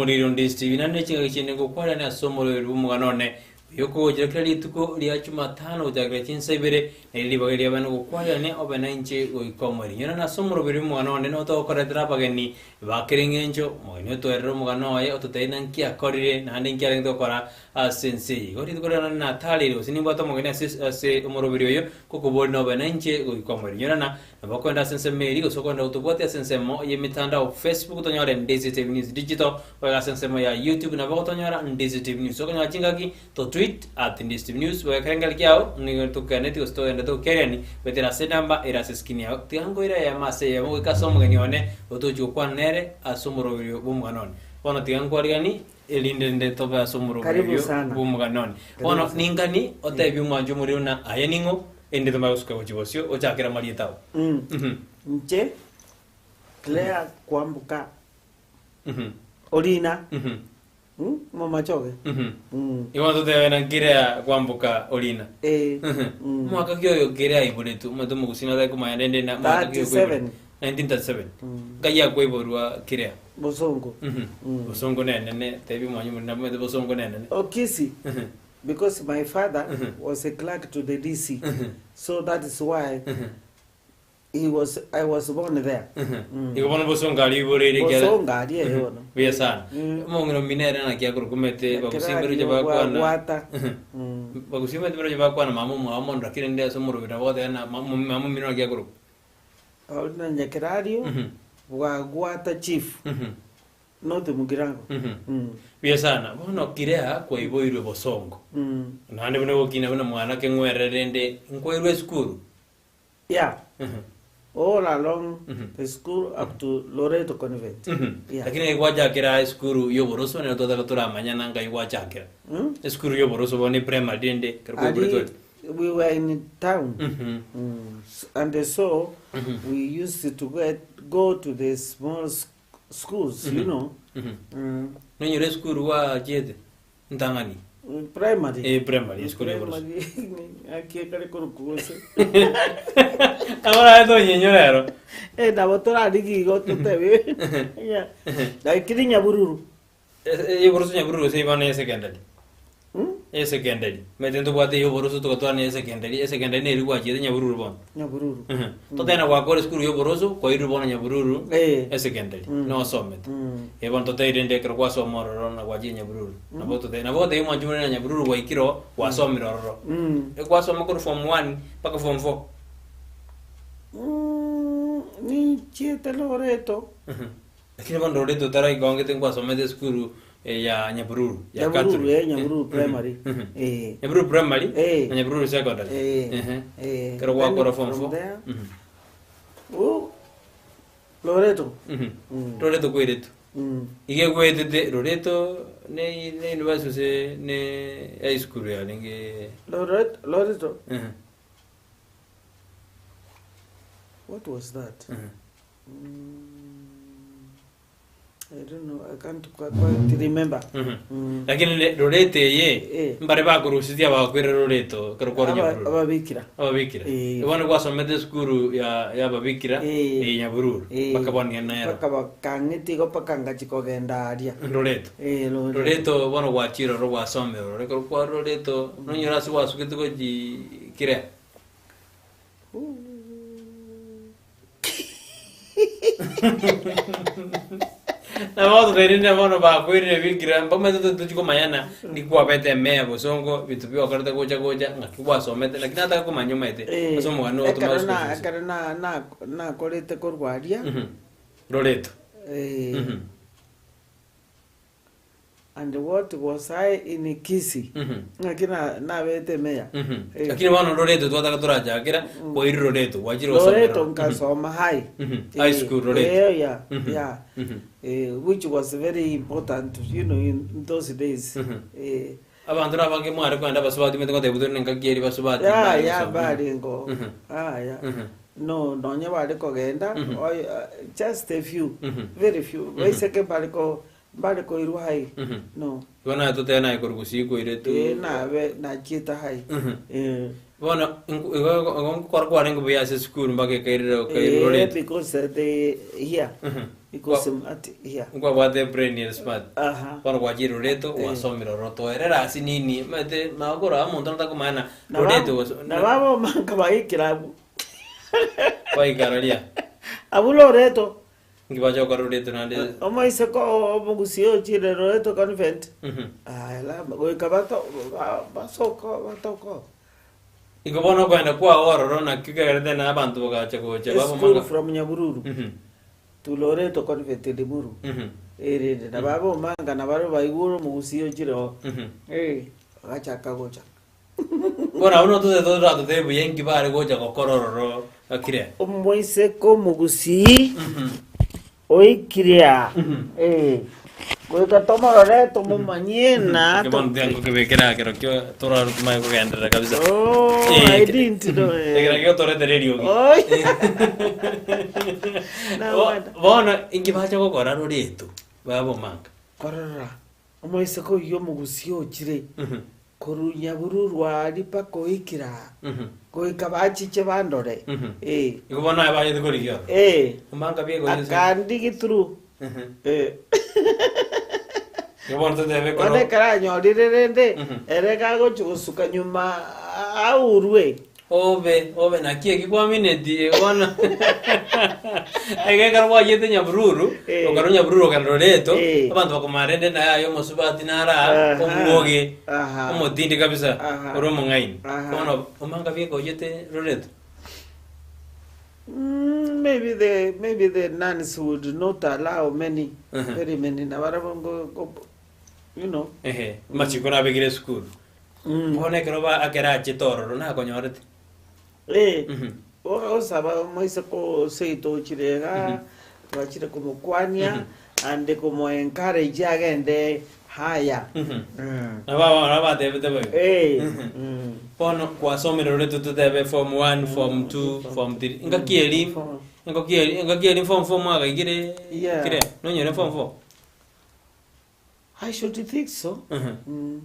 omoriri onde Steve naende chingaki chinde ngokwarane ase omorweri bw'omogano one oyo okogochera kera rituko ria Jumatano gochakera chinsa ibere nario ribaga riabe nogokwarerania obe nainche goika omoerio. Inyorana ase omoroberi bw'omogano one nigo togokoretera abageni ba kera eng'encho, omogeni otoerere omogano oye ototebie naki akorire naende nki arenge gokora ase ense eye. Igo rituko riria naende natareire gose nimbwate omogeni ase ase omoroberi oyo ngokoboria nobe nainche goika omoerio. Inyorana Nabo okoenda ase ensemo eria, gose okoenda gotobwatia ase ensemo y'emetandao Facebook tonyore Ndisi TV News Digital, boigo ase ensemo ya YouTube nabo ogotonyora Ndisi TV News. Okonyora chingaki to tweet at Ndisi TV News, boigo ekerengerio kiao nigo tokeaneti gose togenderete gokiarerani goetera ase enamba ere ase eskrini yao. Tiga nkoire eyemo ase eyemo goika ase omogeni one otochi gokwana nere ase omoroberio bw'omogano one. Bono tiga nkwarigani erinde rende tobe ase Karibu omoroberio sana. bw'omogano one. Karibu Bono sana. ningani otebie omwancho omorero ng'a aye ning'o? Erinde tomanye gosuka gochia bosio, ochakere amarieta ao. Mm. Mhm. Inche Claire Kwamboka Mhm. Orina Mhm. mm, momachoge Mhm. mm. Igo totebe na Claire Kwamboka Orina. Eh, Mhm. mm. Mwaka ki oyo Claire aiboretwe? Omanyete omogusii natari komanya rende na mwaka ki oyo 37. 1937. Mm. Nkai akoiborwa Claire? Bosongo Mhm. Mm. Bosongo nenene, tebi omwanya omorina omanyete bosongo nenene. Okisi Mhm. Because my father was a clerk to the DC so that is why he was I was born there. Mm. Igo bono bosongo aria oiboreire ekiagera Bosongo aria eh bono. buya sana. Mm. Omong'ina omino ere naki akorwa-kumete bagusie Ekero mberoche aria bakwana. bwagwata. Mm. Bagusie mberoche mberoche bakwana mama omwabo mono lakini rende ase omoroberi nabo ogoteba ng'a mama mama omino naki akorokwa. Paulina Nyakerario bwagwata chief. North Mugirango. Buya sana. Bono kiria kwaiboirwe bosongo, naende buna ogokina buna mwana keng'werere rende nkwairwe esukuru? Yeah. All along the school up to Loreto Convent. Yeah. Lakini ngai gwachakera esukuru y'oboroso nero twataka toramanyana ngai gwachakera. Esukuru y'oboroso bono eprimary rende ekero kwaiboretwe Ari, we were in town. And so we used to get, go to the small schools you know mm. Nonyore esukuru gwachiete ntang'ani? Primary. Eh, primary, esukuru ya Boroso. Primary, ng'aki ekare korokwa gose. Nabo orabe tonyenyora ero. Eh, nabo torarigie igo totebe. Yeah. Lakini Nyabururu. Ey'oboroso Nyabururu gose bono ey'esecondary? Mm? Ey'esecondary. Omanyete ntobwate ey'oboroso togatwara na ey'esecondary, esecondary neri gwachiete Nyabururu bono. Nyabururu. Ehe. Totebe na gwakora esukuru y'oboroso, kwairire bono Nyabururu, Eh. esecondary, Mm. nosomete. Mm. Eh bono totebe rende ekero kwasoma ororo na gwachire Nyabururu. Nabo totebe, nabo ogotebia omwanchi more na Nyabururu gwaikire oo, gwasomire ororo. Mm. Ekwasoma korwa form one mpaka form four. Mm, ninchiete Loreto. Lakini bono roria totaraigongete nkwasomete esukuru ya Nyabururu ya Nyabururu, Catholic. eh, Nyabururu Primary. Eh. Nyabururu Primary Eh. na Nyabururu Secondary. Eh, Ehe. eh. Ekero gwakora Then form from 4. there, Oh, Loreto. Mm. Roreto kwairetwe. Mm. Iga egwetete Loreto ne ne university gose ne high school yarenge. Loreto, Loreto. Ehe. What was that? Ehe. I don't know, I can't quite, quite remember. Mhm. Lakini re- roreto eye Eh. mbare bakorusirie abakwire roreto ekero kwarwa Aba- Nyabururu Ababikira. ababikira Eh. bono gwasomete esukuru ya ya ababikira Eh. eye Nyabururu Eh. mpaka bono nigo nero Mpaka bakang'ete igo mpaka ngachi kogenda aria. roreto Eh, Loreto. roreto bono gwachire ororo gwasomire ororo ekero kwarwa roreto nonyore ase gwasugete gochi kirea Nabo ototebirie bono bakoirire bikira mbamanyete tochi komanyana ndi kwabete emea bosongo ebinto biakorete gocha gocha ng'aki gwasomete lakini nataka komanya omanyete Eh, ase omogano oyo ekero tomanye na- gose ekero na- na- nakorete korwa aria Mhm. Loreto. eh, Mhm. And what was I in Kisii? Ng'aki na- nabete mayor. Eh. Lakini bono Loreto twataka torachakera kwairire Loreto gwachire gosomera Loreto ororo. nkasoma high. Mhm. High school Loreto. Eh, yeah, Mhm. yeah. Mhm. Eh, which was very important, you know, in those days. Mhm. Eh, Abanto nabange mware kogenda abasubati omanyete goteba tore nengaki eria basubati yeah, mbare yeah, gosoma. barengo. Mhm. Ah, yeah. Mhm. No, nonye bare kogenda, Mhm. oy- uh, just a few, Mhm. very few. Baiseke bare ko Mbare koirwa hai? Mhm. No. Igo naye totebe naye korwa gusii koiretwe. Ee, nabe nachiete hai. Mhm. Eh. Bono nku- igo igo nkokora kwarenge buya ase esukuru mpaka ekairire Eh, okairorete. because they here because at here Nkwabwate ebrain ere smart. Aha. Bono gwachire Loreto Eh. gwasomire ororo toerera ase nini omanyete magokora omonto notakomanya na Na Loreto babo- gose na babo manka baikire abwo kwaikararia. Abwo Loreto Inki bacha gokora Loreto naende Omoiseke omogusia ochire Loreto convent Aye lama goika bato basoka batoka. Igo bono okoenda kwao ororo naki kegerete na abanto bagacha gocha A school babomanga. from Nyabururu to Loreto Convent Limuru. Erinde na babomanga na baria baigure omogusia ochire oo. Eh, bagachaka gocha. Bono abwo nototebe toratotebe buya inki bare gocha gokora ororo kire. Omoiseke omogusii oikire aa, eh, goika tomorore tomomanyie na Eke bono tiga nkokebekera aa kerokio torare tomanye kogenderera kabisa. Oh, Eh, I didn't know, eh. Ekero nakio toretere eriogi. Oi. Na bwana. Bono inki bacha gokora roreto babomanga. Korora Omoiseke oyio omogusii ochire korwa nyabururu aria mpaka oikire aa, goika bachiche bandore. Eh. Igo bono aye bachete korigia oro. Eh. Omanga bieka oyio ase- Akandigi through. Eh. Igo bono totebe Bono ekero ekero anyorire rende, ere gagochia gosuka nyuma aurwe. Obe, obe, naki eki kwamineti bono iga ekero gwachete Nyabururu, Eh. okarwa Nyabururu okagenda Loreto, Eh. abanto bakomanya rende naye aye omosubati naro aa, Aha. omwoge, Aha. omotindi kabisa, Aha. ore omong'aini. Aha. Bono omanga bieka ochete Loreto. Mm, maybe the maybe the nuns would not allow many Mhm. very many na barabwo ngo ngo- you know Ehe, amachiko nabekire esukuru. Bono ekero ba ekero achete ororo nakonyorete. Eh, Mhm. osaba omoiseke oseito ochire iga, twachire komokwania, and komo encourage agende higher. Mhm. Mm. Nabo aba nabo batebete boigo. Eh, Mhm. mm. Bono kwasomire ore tototebe form 1, form 2, form 3. Engaki eri, Form. engaki eri, engaki eri form 4 mwagaikire Yeah. kire, nonyore form 4? I should think so. Mhm. Mm.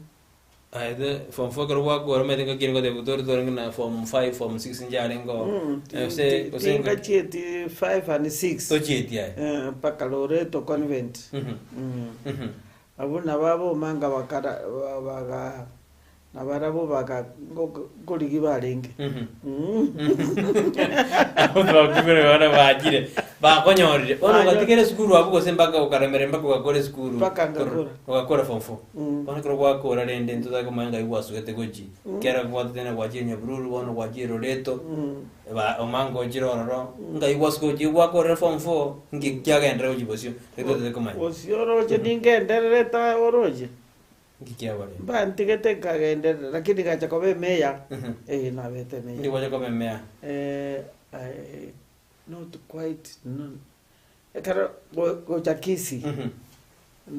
Aye, form 4 ekero gwakora omanyete ngaki ere ngoteba tore torenge na form 5, form 6 nchiarenge oo. Mm. Eh, gose gose ngaki Tingachieti 5 and 6 tochieti aye. Eh, mpaka Loreto Convent. Mhm. Mm. Mhm. Abwo nabo abomanga bakara ba- baga Nabarabwo nkorigia barenge. Abakubere bono bachire bakonyorire bono ogatigera esukuru abwo gose mpaka okaremera mpaka ogakora esukuru Mpaka ngakora. ogakora form four Mm. bono ekero gwakora rende ntotake komanya ngai gwasugete gochi kera gwatete na gwachire Nyabururu bono gwachire Loreto Mm. ba omanga ochire ororo ngai gwasuka gochi gwakorire form four nki kiagenderera gochi bosio rende totake komanya Bosio oroche ningendererete oroche. Nki kiabarire? Mbantigete nkagenderera, lakini ngacha koba emeya, eh, nabete emeya. Ndi gwacha koba emeya. Eh, I, not quite, no. Ekero go- gocha Kisii,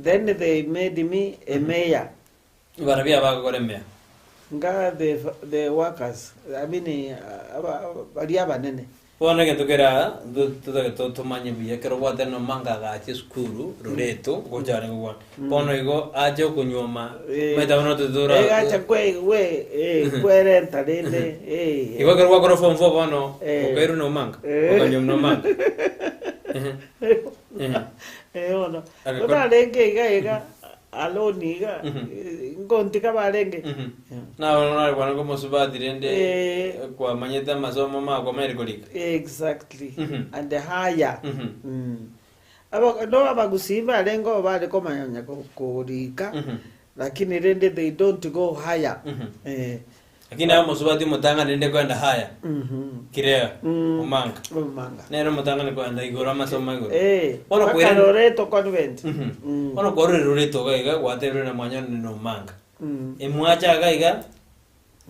then they made me a mayor. Barabia abagokora emeya. Nga the, the workers, I mean, eh, aba, baria abanene. Bono egento kere aa, totagete totomanye buya, ekero gwatera nomanga agacha esukuru Loreto, ngocha arenge gokwana. Bono igo ache okonyuoma, omanyete abwo nototete ora Egacha kwe we eh, kwerenta rende eh. Igo ekero gwakora form four bono, Eh. okairwa nomanga, Eh. okanyuomwa nomanga. Ehe. Ehe. Eh, bono. Agakora- Onarenge iga iga alone iga eh, ngontiga barenge. Nabono narekwana komosubati rende Eh. kwamanyete amasomo ma kwamanyire korika. Exactly. Mhm. And higher. Mhm. Mm. Aba no abagusii barenge oo bare komanya korika Mhm. lakini rende they don't go higher. Mhm. Eh. Lakini aye omosubati omotang'ani rende koenda higher. Mhm. Kirea. Mm. Omanga. Omanga. Nere omotang'ani koenda igoro amasomo igoro. Eh. Bono Mpaka kwere- Loreto Convent. Mhm. Mm. Bono kwarure Loreto iga iga gwatebire na mwanyonire na omanga. Mm. Emwacha iga iga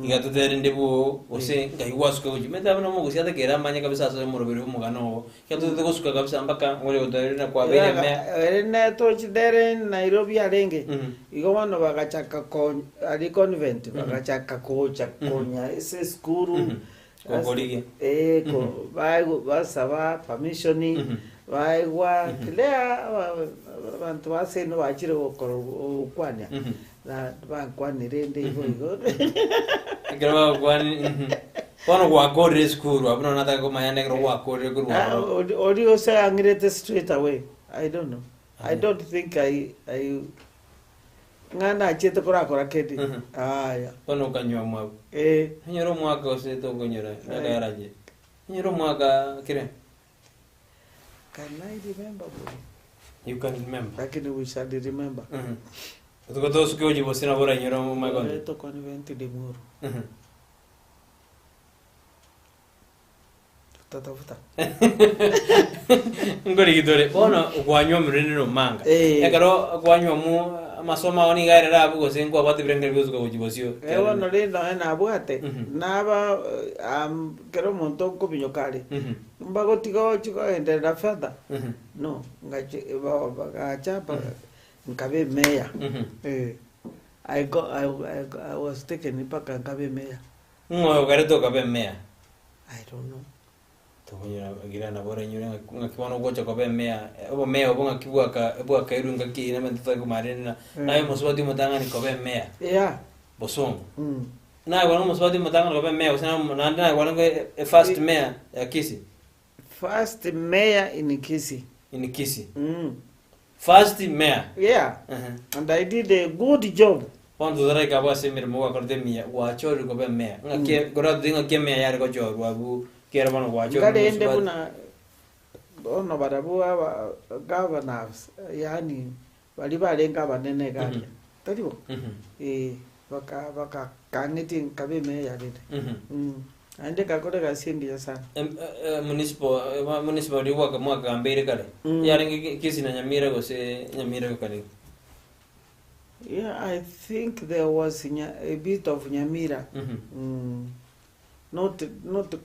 iga toterende boo gose ngai gwasuka gochia omanyete abwo nomogusia atakere amanye kabisa ase omoroberi bwa omogano ogo ekiagera totagete gosuka kabisa mpaka ore gotoereri na kwabeire emea. Ere netochi nere Nairobi arenge Mhm. igo bono bagachaka ko aria convent bagachaka kocha konya ase esukuru Mhm. Gokorigia. Eh, ko bago basaba permission Mhm. Baigwa Claire, abanto ba seino bachire gokora ogokwania, na bankwanire inde igo igo. Ekero bagokwanire, mhm. Bono gwakorire esukuru abwo nonye nataka komanya ekero gwakorire korwa Ah, ororo. ori- ori ose ang'irete straight away. I don't know. I don't think I, I ng'a nachiete korakora kende. Aya. Bono okanywa mwabo. Eh. Onyore omwaka ose tokonyora, emiaka yarache. Onyore omwaka kere. Can I remember bori? You can remember. Lakini we shall remember. Mhm. Tuko tosuke ochi bose nabo oranyore omae konde. Ore tokwane benti limuru. Tutatafuta. Nkorigi tore. Bono kwanywa omerwe nere omanga. Eh. Ekero kwanywa mu amasomo ao nigo aerere abwo gose nkwabwate ebirengererio biosuka gochi bosio. Eh, bono rende nonya nabwate, Mhm. naba eh, am, kera omonto nkominyoka are, Mhm. Mbagotiga gochia kogenderera further, Mhm. no, ngachi ba- bagacha ba- nkaba emeya. Mhm. Eh, I go, I, I, I was taken mpaka nkaba emeya. Ng'o oyo ogerete okaba emeya? I don't know. Tokonyora ekiagera nabo oranyore ng'a ng'aki bono ogocha koba emeya, obomeya obo ng'aki bwaka bwakairwe ngaki eye nabanto totari komanya rende na naye omosubati omotang'ani koba emeya, Yeah. bosongo. Mm. Naye kwarenge omosubati omotang'ani koba emeya gose na naende naye kwarenge e first mayor ya Kisii? First mayor in Kisii. In Kisii. Mm. First mayor. Yeah. Ehe. And I did a good job. Bono totaraika abwo ase emeremo gwakorete emiya, gwachorire koba emeya. Ng'aki Mm. koratotige ng'aki emeya yare gochorwa abwo, ekero bono gwachorire Nkarende omosubati. buna bono barabwo aba governors, yaani baria barenge abanene iga aria, tari bo? Eh, baka bakakang'etie nkaba emeya rende. Naende ngakora egasi engiya sana. Em- eh, eh, municipal eh, ba- municipal riria gwaka mwagambeire kare Mm. yarenge Ki- Kisii na Nyamira gose Nyamira yoka nigo Yeah, I think there was nya, a bit of Nyamira. Mhm. Mm. Not, not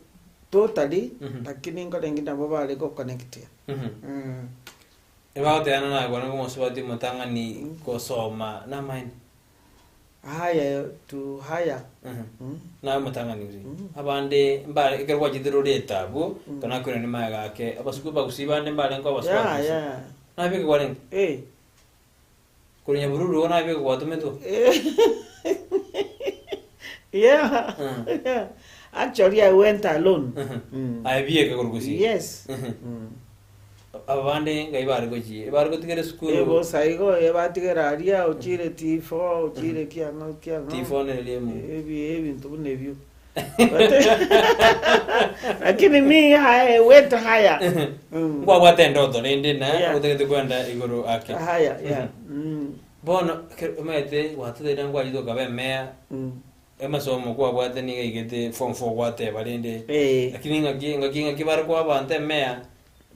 totally, Mhm. lakini nkorenge nabo bare goconnectia. Mhm. Mm. Ebagoteana naye kwarenge omosubati omotang'ani gosoma namaene. Higher to higher. Mhm. Naye omotang'ani gose. Abande mbare ekero gwachete rore etabu, ekero nakoirania magega ake, abasuku abagusii bande mbarenge abasubati Yeah, gose. yeah. Nabeke kwarenge? Eh. Korwa Nyabururu igo nabeke gwatometwe? Yeah. Mm. Yeah. Actually, I went alone. Mhm. Mm. Aye bieka korwa gusii? Yes. Mhm. Mm. Aba bande ngai bare gochia? Ebare gotigera esukuru? Eh, bosa igo ebatigera aria ochire T4 ochire kiang'o kiang'o. T4 nere emo. Ebi ebinto buna ebio. But lakini me I went higher. Mm. Nkwabwate endoto rende na Yeah. otagete kwenda igoro ake. Higher, yeah. Mm. Bono ekero omanyete gwatoteire nkwachete okaba emeya Mm. Emasomo kwabwate nigo aigete form four gwateba rende Eh. lakini ng'aki ng'aki ng'aki bare koa abanto emeya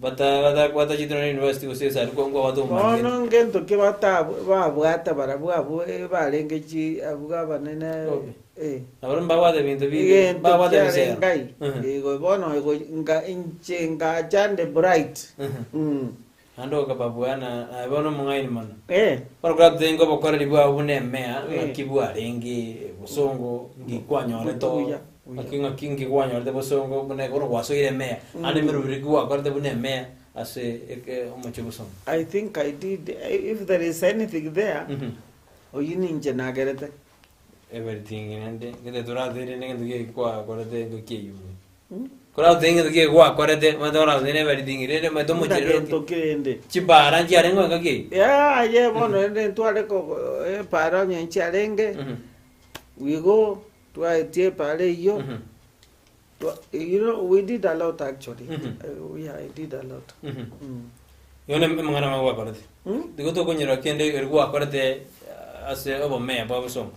bata bata batachete nonya university gose esari kwa nkwabwate omanyete. Bono ngento ki bata babwate barabwo abwo eh, barenge chi abwo abanene Obe. eh. Nabarobwo mbabwate ebinto bire Egento mbabwate kiare ebisero. ngai Mhm. igo bono igo nga inche ngacha nde bright Mhm. mm. Naende okababua na naye bono omong'aini mono. Eh. Bono koratotebi ng'a obokoreri bwabo buna emea, Eh. ng'aki bwarenge bosongo, nki kwanyorete oo, Buya, buya. ng'aki ng'aki nki kwanyorete bosongo buna bono gwasoire emea, naende emeroberi ki gwakorete buna emea ase eke omochie bosongo. I think I did, if there is anything there, Mhm. oyio ninche nagerete. Everything naende, gete toratebi rende egento kiaye kwakorete ngaki eywo buya. Koratotebi ngento ki gwakorete, omanyete oratotebi na everything rende omanyete Buna omochie gento roki. kende. Chibara nchiarenge engaki eyio? Yeah, aye bono rende ntware ko epara onye nchiarenge, Mhm. we go twaetie epara eyio, Mhm. twa you know we did a lot actually. Mhm. Yeah, I did a lot. Mhm. Mm. Igo na amang'ana amabe gwakorete. Mm? Igo tokonyora kende eri gwakorete ase obomeya bwa bosongo.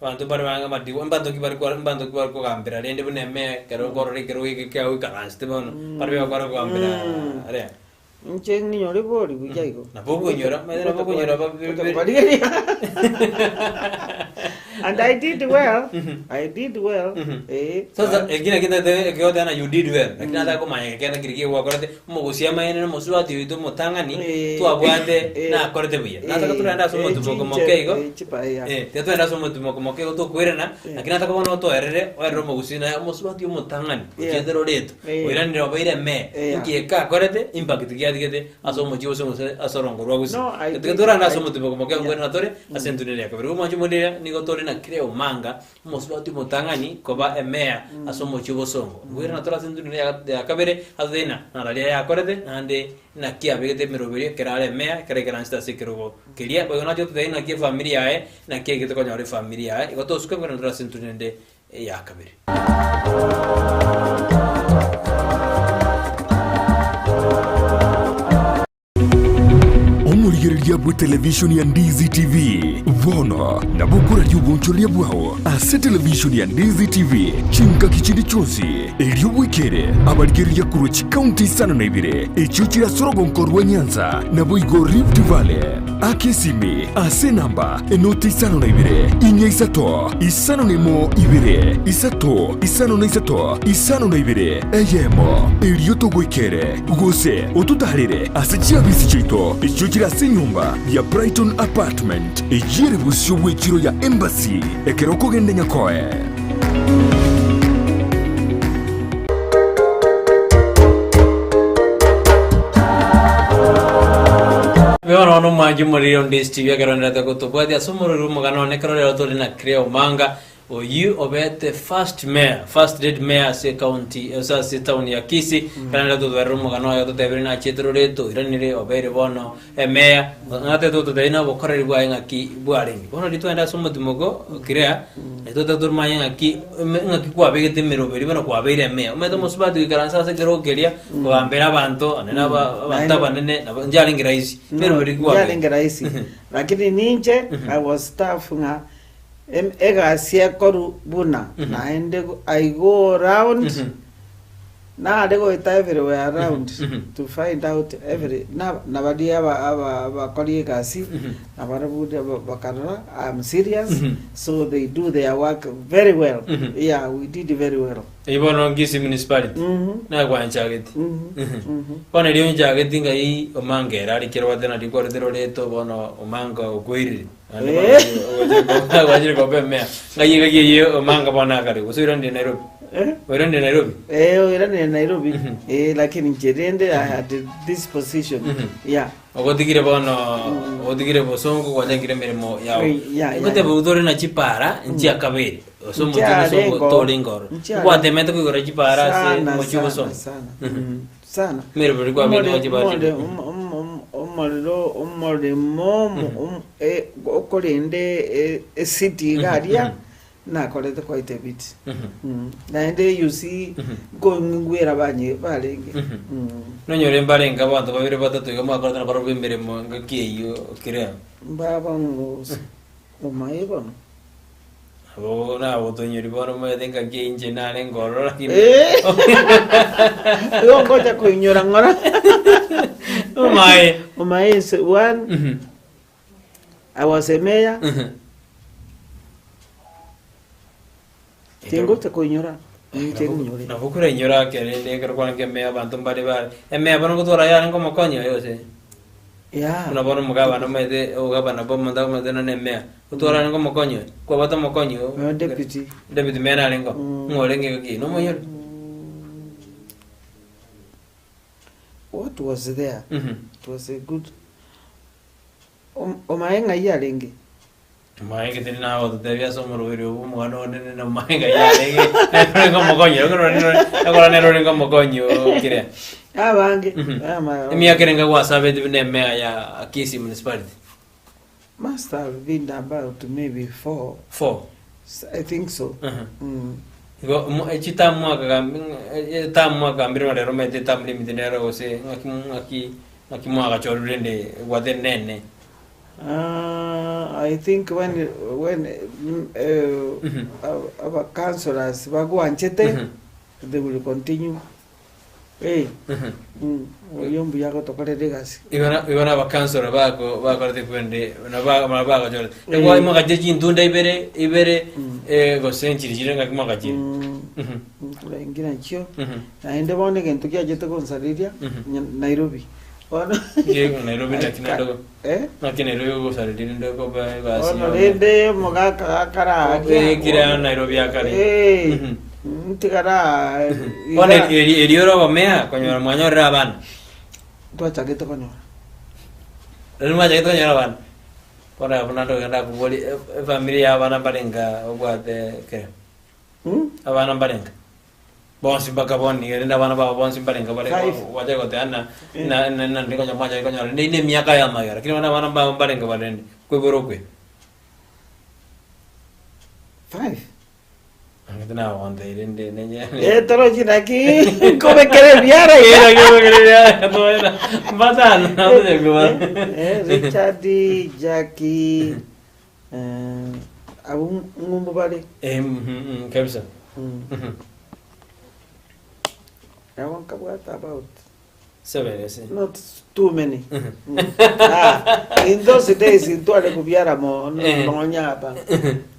Abanto mbare bange amadiwa, mbanto ki bare kora mbanto ki bare kogambera rende buna ime ekero nkorora ekerogo eke kiao oikaransete bono, mbare bakore kogambera aria. Inche ng'inyore bori buya igo. Nabo okonyora, omanyete nabo okonyora ba- Ngocha kobarigeria. And I did well. I did well. Eh. Sasa ekio nakio ntagete ekero ogoteba you did well, lakini nataka komanya ekero keri gwakorete, omogusia amaene na omosubati oito omotang'ani Eh. twabwate Eh. nakorete buya. Nataka Eh. torende ase Eh, omotumo chinche, moke igo, eh, chipa, yeah. eh, tiga togende ase omotumo moke igo tokoirana, Eh. lakini nataka bono otoerere, oerere omogusia naye omosubati omotang'ani, Yeah. ochiete roreto, Eh. oiranire obeire emee, Yeah. inki eke akorete, impact ki atigete ase omochie gose gose ase orongo rwa gusii. No, I Tiga did- torande ase I- omotumo moke Yeah. nkoirana tore, ase entunda ere ya kabere. Igo omwanchi omoriri nigo tore na Cleo Omanga, Omosubati omotang'ani koba emeya ase omochie obosongo. Ngoirana tore ase entunda ere ya kabere ase ng'a nararia yakorete naende naki abegete emeroberio ekero are emeya ekero aikaransete ase ekerogo keria. Boigo nache gototebia naki efamiri yaye naki aigete konyora efamiri yaye. Igo tosuke ngoirana tore ase entunda ende ya kabere. Omorigereria bw'etelevishoni ya Ndizi TV bono nabo okoraria obonchoreria bwao ase televishoni ya Ndizi TV chingaki chinde chionsi, erio bwekere abarigereria korwa chikaunti isano na ibere echio chire ase orogonko rwa Nyanza naboigo Rift Valley. Aka esimi ase enamba enoti isano na ibere, inya isato, isano na emo ibere, isato, isano na isato, isano na ibere, eyemo, erio togoikere, gose ototaarere ase chiabisi chiaito echio chire ase enyomba ya Brighton Apartment, eyio ere bosio bw'echiro ya Embassy, ekero okogenda Nyakoe. Bono bono omwanchi omoriri onde Steve ekero nderete gotobwatia ase omoriri omogano one ekero rero tore na Cleo Omanga oyio obete first mayor, first lady mayor ase ecounty ase ase etown ya Kisii ekero nderete gototwerera omogano oye ototebire nachiete roreto oiranire obeire bono Emeya, ng'atete gototebia na obokoreri bwaye ng'aki bwarenge. Bono riria twagenda ase omotimo ogo Kirea, naintwe totagete toromanye ng'aki eme ng'aki kwabegete emeroberi bono kwabeire emeya. Omanyete omosubati goikaransa ase ekerogo keria, kogambera abanto, onye na aba abanto abanene, nabo nchiarenge rahisi. Emeroberi No, kwabegete. nchiarenge rahisi lakini ninche I was tough ng'a em- egasi ekoru buna naende I go round Nare goeta everywhere around to find out every na na baria aba aba abakori egasi nabarabwo bakarora I am serious so they do their work very well yeah we did very well. Eyio bono Kisii municipality Mhm. nakwanchageti Mhm, mhm. bono erio onchageti ngai omanga ere are kerwate nari kwarete roreto bono omanga okoirire Naende bono Eh. ogochire gwachire koba emea ngai egaki eyio omanga bono akare gose oiranire Nairobi Eh? oiranire Nairobi Eh, oiranire Nairobi. Mhm. Eh, lakini inche rende I had this position. Mhm. Yeah. Ogotigire bono ogotigire bosongo gwachakire emeremo yao Eh, yeah, yeah, Egoteba tore na chipara nchiakabere ase omochie Nchiarenge bosongo oo. tore ngoro Nchiarenge. Nkwatemete koigora chipara ase Sana, omochie sana, bosongo sana. Mhm. Sana. Emeremo eria kwabete Omore- chipara omore- chire. om- om- om- omorero omoremo om- eh, okorende eh, ecity iga aria Nakorete quite a bit. Naende you see nkong'igwera banye barenge. Nonyore mbarenge abanto babere batato iga mwakorete nabarobwo emeremo engaki eyio kere amo. Mbaba ng'o omaye bono. Nabo nagotoinyori bono omanyete engaki eyio inche narenge ororo lakini Eh. Igo ngocha koinyora ng'ora. Omaye. Omaye is one. I was a mayor. Tingocha koinyora, ninche ng'inyore. Nabo korenyora ake rende ekero kwarenge emeya abanto mbare bare emeya bono ngotwara yarenge omokonyi oye gose Yeah. buna bono omogabana omanyete ogabana bo omonto akomanyete nonye na emeya gotwara arenge omokonyi oye kwabwate omokonyi oo Eh, deputy. deputy mayor narenge oo Mm. ng'o orenge ng'aki nomoinyore What was there? Mhm. It was a good Omae ng'ai arenge? Omae gete nagototebia ase omoroberi obo omwana one nene omae ng'ai arenge orenge omokonyi ekero nere orenge omokonyi o keria. Abange Mhm. ama- Emiaka erenge gwasabete buna emeya ya Kisii municipality? Must have been about maybe four. Four. I think so. Mhm. Mm. Igo mo- chitamu mwakagambia etamu mwakagambire ng'a rero omanyete etamu limit nero gose ng'aki ng'aki ng'aki mwagachorire rende ebwate nene. Ah, I think when when mm, eh, Mhm. aba councillors bagwanchete Mhm. they will continue. Eh, Mhm. Oyio mbuya agotokorera egasi. Igo na igo na abakansoro bako bakorete kwende na ba na bagochorete. Nigo mwagachire chintunda ibere ibere eh, gose nchiri chire ngaki mwagachire. Nkorenge nachio. Naende bono egento kiachete gonsareria Nairobi. Bono Nge Nairobi naki naende ogo- Eh? naki Nairobi ogosareria rende okoba egasi Bono rende omogaka gakara aria. Eh, kira Nairobi akare. Eh, ntigara Bono eri eri ore obomea konyora mwanyorire abana. Twachagete konyora. Rero mwachagete konyora abana. Bono abwo naende ogenda akobori efamiri ya abana mbarenga obwate kere. Abana mbarenga. Bonsi mpaka bono nigo rende abana babo bonsi mbarenga bare Five. gwachaka goteba ng'a na na na ndikonya mwachake konyora rende ine emiaka ya magega lakini bono abana mbabo mbarenge bare rende koibora okwe. Five. Ang'e tinagontebia rende nenye Eh, torochi naki nkobekera ebiara iga. Mbatano Eh, Richard, Jackie, Eh, abwo ng'umbu bare. Eh, mhm, mm, kabisa. Mm. Mhm. Nabo nkabwata about Seven ese. not too many. Mm. Ah, in those days ntware kubiara mo Eh. nonya hapa.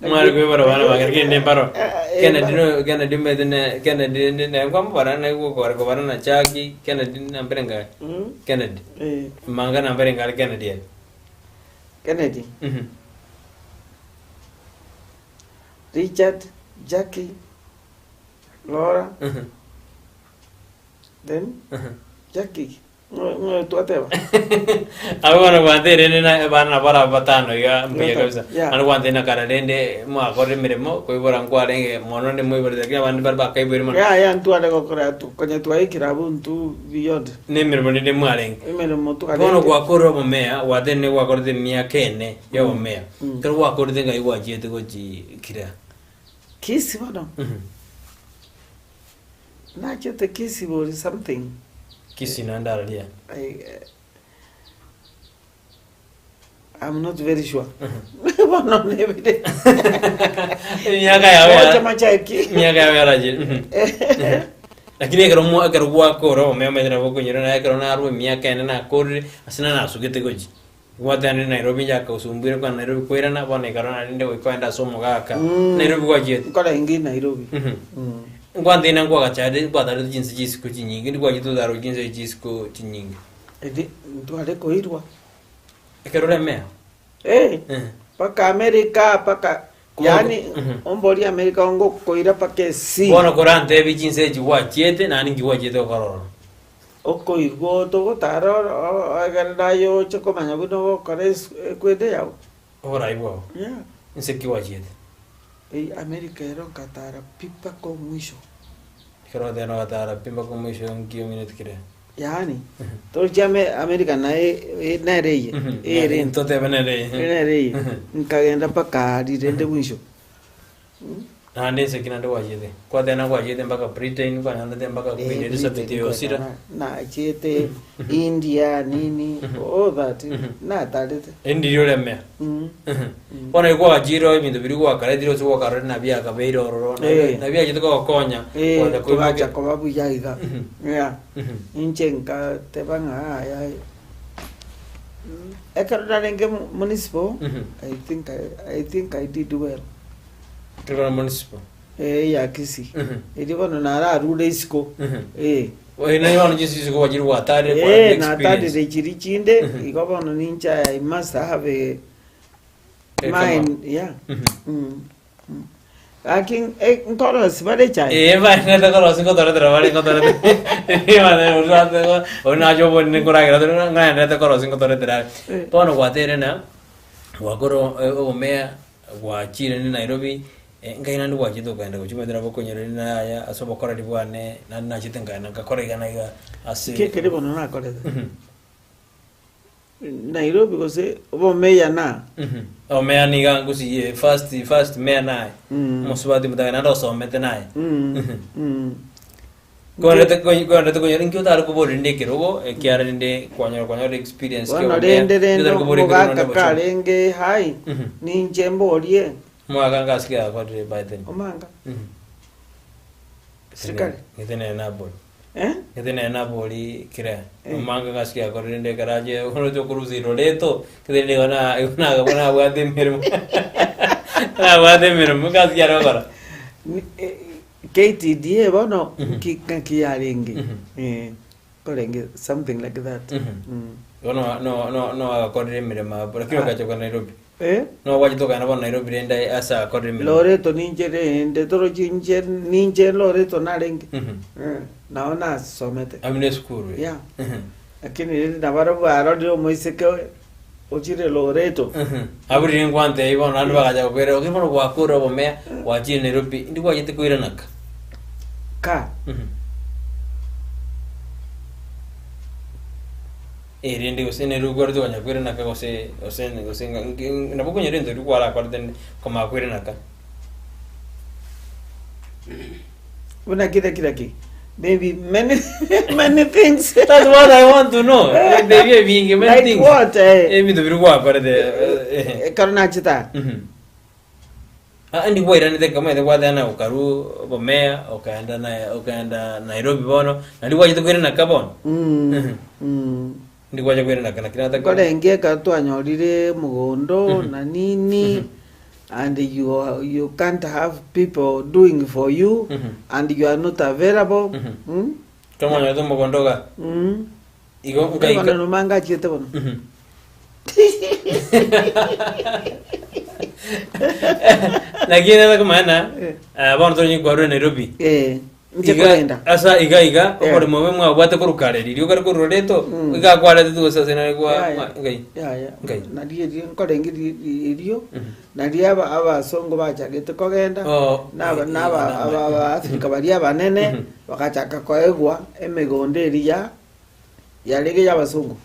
Mwari kwibora bana bagere kende mbaro. Eh, eh, Kennedy mbaro. no Kennedy mete ne Kennedy ne ne kwa mbara na gukora kobara na Chaki Kennedy na mbere nga Mm. Kennedy. Eh, Manga na mbere nga Kennedy. eh. Kennedy, Richard, Jackie, Laura, then Jackie. Ng'o twateba. Abwo bono gwante rende na abana nabo aba batano iga mbuya kabisa. Yeah. Naende gwante na kare rende mwakorire emeremo koibora nkwarenge mono onde moiborete lakini abande mbare bakaiboire mono. Yeah, yeah, ntware gokora tu konya twaikire abwo ntu beyond. Na emeremo rende mwarenge. Emeremo twarenge. Bono gwakorire obomeya gwatebire gwakorete emiaka ene ya obomeya. Mm. Ekero gwakorete ngai gwachiete gochi kira. Kisii bono. Nachete Kisii bori something. Kisii naende araria. I, eh, I'm not very sure. Bono nebire. Emiaka yao ya- Ocha machaki. emiaka yao yarachire. Lakini ekero mwa ekero gwakora obomeya omanyete nabo okonyora naye ekero narwa emiaka ene nakorire ase nanasugete gochia. Gwateanire Nairobi inche akagosumbuire kwana Nairobi koirana bono ekero narinde goika oende ase omogaka. Nairobi gwachiete. Nkora ingi Nairobi. Nkwanteina nkwagachare nkwatarete chinse chisiko chinyinge ndi gwachete otara chinse chisiko chinyinge. Eri ntware koirwa. Ekero ore meya. Eh, Eh. mpaka America mpaka yaani ombori America ongokoira mpaka esi. Bono korantebi chinse echi gwachiete naende nki gwachiete gokora ororo. Okoigwa togotara egere naye oche komanya buna ogokora ekwende yao. Oborai bwao. Yeah. Inse ki gwachiete. Ei America ero nkatara pi mpaka omwisho. Ekero ogoteba ogatara pi mpaka omwisho nki omineti kere? Yaani torochi ame America naye nere eye ere Totebe nere eye. nere eye nkagenda mpaka aria rende mwisho. Naende inse ki naende gwachiete? Kwateba ngwachiete mpaka Britain, kwanyorete mpaka Queen Elizabeth oyo osira. Nachiete India nini all that natarete. Endi riria oremea. Bono igo kwagachire ebinto biria gwakaretire ase gwakarorire na biakabeire ororo Eh. na biachete kogokonya Eh, gocha koimokia. togacha koba buya iga. Yeah. Inche nkateba ng'a yaya ekero narenge municipal I think I, I think I did well. Ekero municipal. Eh, ya Kisii. Erio bono nararure isiko. Eh. Oye naye bono chinse isiko gwachire gwatarire kwa Eh, experience. natarire chiria chinde, igo bono ninche I must have a Eh, mind, yeah. Mm. Mm. Gaki eh, nkorosi bare echae. Eh, baenete korosi ngotoretera bare ngotoretera. Eh, bane orate ori nache obonene nkoragera tore ng'aenderete korosi ngotoretera are. Eh. Bono gwateire na gwakora obomea Gwachire ne Nairobi, nkai naende gwachete okagenda gochia omanyete nabo okonyereria na yaya ase obokoreri bwane, naende nachete nkaenda nkakora iga na iga ase. Ki ekeri bono nakorete? Nairobi gose obomeya na? Omeya niga ngosiye first first mayor naye, omosubati motang'ani naende osomete naye. Kwerete konye kwerete konyora inki otare koboria rende ekerogo ekiara rende kwanyora kwanyora experience Bono ki'obomea, rende rende otare koboria ekerogo omogaka nonde bochenu. karenge hai, ninche mborie. Omogaka ngase ki agakorire by then? Omanga. Serikali. Gete nere nabori. Eh? Gete nere nabori kire omanga gasi giakorire rende ekero ache oroche okorusia roreto kete nigo na igo nagabwo nabwate emeremo nabwate emeremo egasi ki are gokora. Ni- eh, KTDA bono Mhm. nki ng'aki yarenge Mhm. eh, korenge something like that Mhm. Mm. Igo no no no no agakorire emeremo abwo lakini Ah. ogacha kwa Nairobi. Eh? No gwachete okagenda bono Nairobi rende ase agakorire emeremo. Loreto ninche rende torochi inche ninche Loreto narenge Mhm. Eh, nao nasomete Abwo ne esukuru Yeah. Mhm. Lakini rende nabarabwo barorire omoiseke ochire Loreto Mhm. Abwo riria nkwantebia bono naende bagacha gokoira okeri bono gwakorire obomea gwachire Nairobi indi gwachete koiranaka. Ka Mhm. Erinde gose nere okwarete konya koiranaka gose gose gose ng'a nki nabo okonyora ebinto biria kwarakorete rende komanya koiranaka. Buna kire kira ki maybe many many things That's what I want to know. Ebinto ebio ebinge many like things. what eh Ebinto biria gwakorete eh, eh. ekero nachete aa Mhm. Ah, indi kwairanete nkamanyete gwateba okarwa Bomea okaenda na okaenda Nairobi bono, naende gwachete koiranaka bono? Mm, Mhm. mm. Indi gwacha koiranaka naki nataka Nkorenge ekero twanyorire mogondo Mhm. na nini Mhm. and you, are- you can't have people doing for you Mhm. and you are not available Mhm. mm? Ekero mwanyorete omogondo iga, Mm. igo Bono nkaika nomanga achiete bono Mhm. Lakini nere komana Eh. eh, bono toronye kwarure Nairobi. Eh, inche Iga kogenda asa iga iga Eh. oboremo obe mwabwate korwa kare riria okare korwa Loreto Mm. iga akwarete tu gose ase nare kwa Yaya. kwa- ngai. Yaya. Ngai. Nari erio nkorenge ri- ri- erio Mhm. nari aba abasongo bachagete kogenda Oh, naba eh, naba eh, aba abaafrika baria abanene Mhm. bagachaka koegwa emegondo eria yarenge ya abasongo.